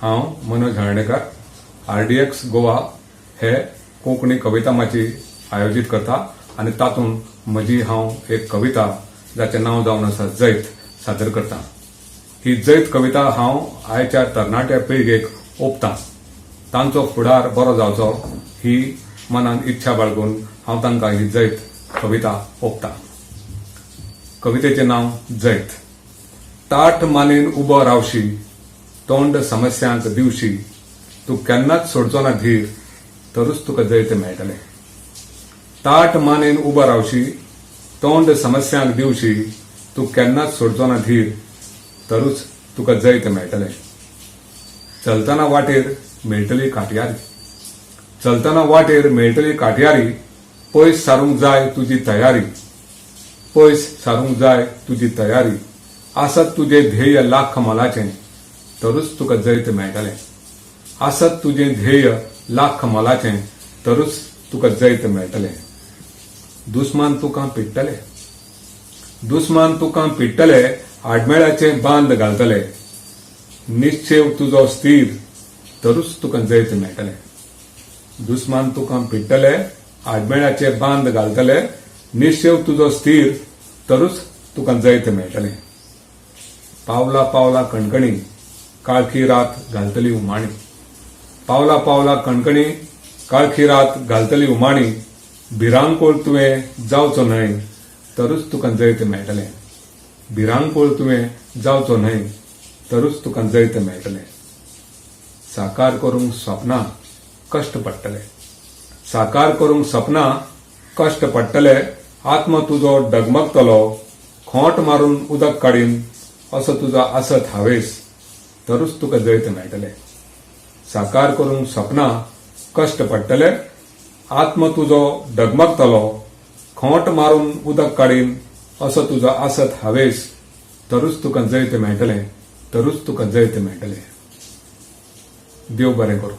हांव मनोज हळर्णेकर, आरडीएक्स गोवा हे कोंकणी कविता माची आयोजीत करता आनी तातूंत म्हजी हांव एक कविता जाचें नांव जावन आसा जैत सादर करता. ही जैत कविता हांव आयच्या तरणाट्या पिळगेक ओंपतां. तांचो फुडार बरो जावचो ही मनान इच्छा बाळगून हांव तांकां ही जैत कविता ओंपतां. कवितेचें नांव जैत. ताठ मानेन उबो रावशी, तोंड समस्यांक दिवशी, तूं केन्नाच सोडचो ना धीर, तरूच तुका जैत मेळटलें. ताठ मानेन उबो रावशी, तोंड समस्यांक दिवशी, तूं केन्नाच सोडचो ना धीर, तरूच तुका जैत मेळटलें. चलतना वाटेर मेळटली काटयारी, चलतना वाटेर मेळटली काटयारी, पयस सारूंक जाय तुजी तयारी, पयस सारूंक जाय तुजी तयारी. आसत तुजें ध्येय लाख मोलाचें, तरूच तुका जैत मेळटलें. आसत तुजें ध्येय लाख मोलाचें, तरूच तुका जैत मेळटलें. दुस्मान तुका पिडटले, दुस्मान तुका पिडटले, आडमेळ्याचे बांद घालतले, निश्चेव तुजो स्थीर, तरूच तुका जैत मेळटलें. दुस्मान तुका पिडटले, आडमेळ्याचे बांद घालतले, निश्चेव तुजो स्थीर, तरूच तुका जैत मेळटलें. पावला पावला कणकणी काळखी रात घालतली उमाणी, पावला पावला कणकणी काळखी रात घालतली उमाणी, भिरांकूळ तुवें जावचो न्हय, तरूच तुका जैत मेळटलें. भिरांकूळ तुवें जावचो न्हय, तरूच तुका जैत मेळटलें. साकार करूंक सपनां कश्ट पडटले, साकार करूंक सपनां कश्ट पडटले, आत्मो तुजो डगमगतलो, खोंट मारून उदक काडीन असो तुजो आसत हावेस, तरूच तुका जैत मेळटलें. साकार करूंक सपनां कश्ट पडटले, आत्मो तुजो डगमगतलो, खोंट मारून उदक काडीन असो तुजो आसत हावेस, तरूच तुका जैत मेळटलें, तरूच तुका जैत मेळटलें. देव बरें करूं.